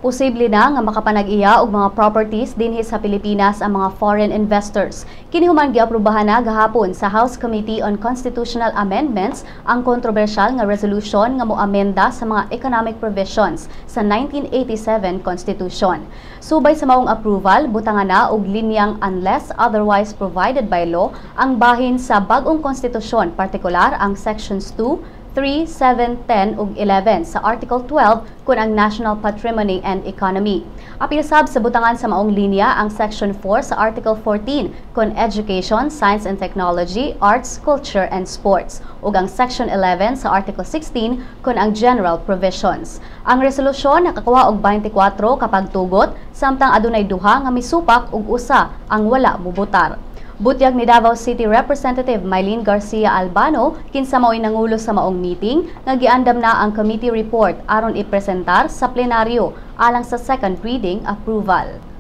Posible na nga makapanag-iya og mga properties dinhi sa Pilipinas ang mga foreign investors. Kini human giaprubahan na gahapon sa House Committee on Constitutional Amendments ang kontrobersyal nga resolution nga moamenda sa mga economic provisions sa 1987 Constitution. Subay sa maong approval, butangan na og linyang "unless otherwise provided by law" ang bahin sa bag-ong konstitusyon, partikular ang sections 2, 3, 7, 10 ug 11 sa Article 12 kon ang National Patrimony and Economy. Apil sab sa butangan sa maong linya ang Section 4 sa Article 14 kon Education, Science and Technology, Arts, Culture and Sports ug ang Section 11 sa Article 16 kon ang General Provisions. Ang resolusyon nakakuha og 24 ka pagtugot, samtang adunay duha nga misupak ug usa ang wala mubotar. Butyag ni Davao City Representative Mylene Garcia Albano, kinsa mao'y nangulo sa maong meeting, nga giandam na ang committee report aron ipresentar sa plenaryo alang sa second reading approval.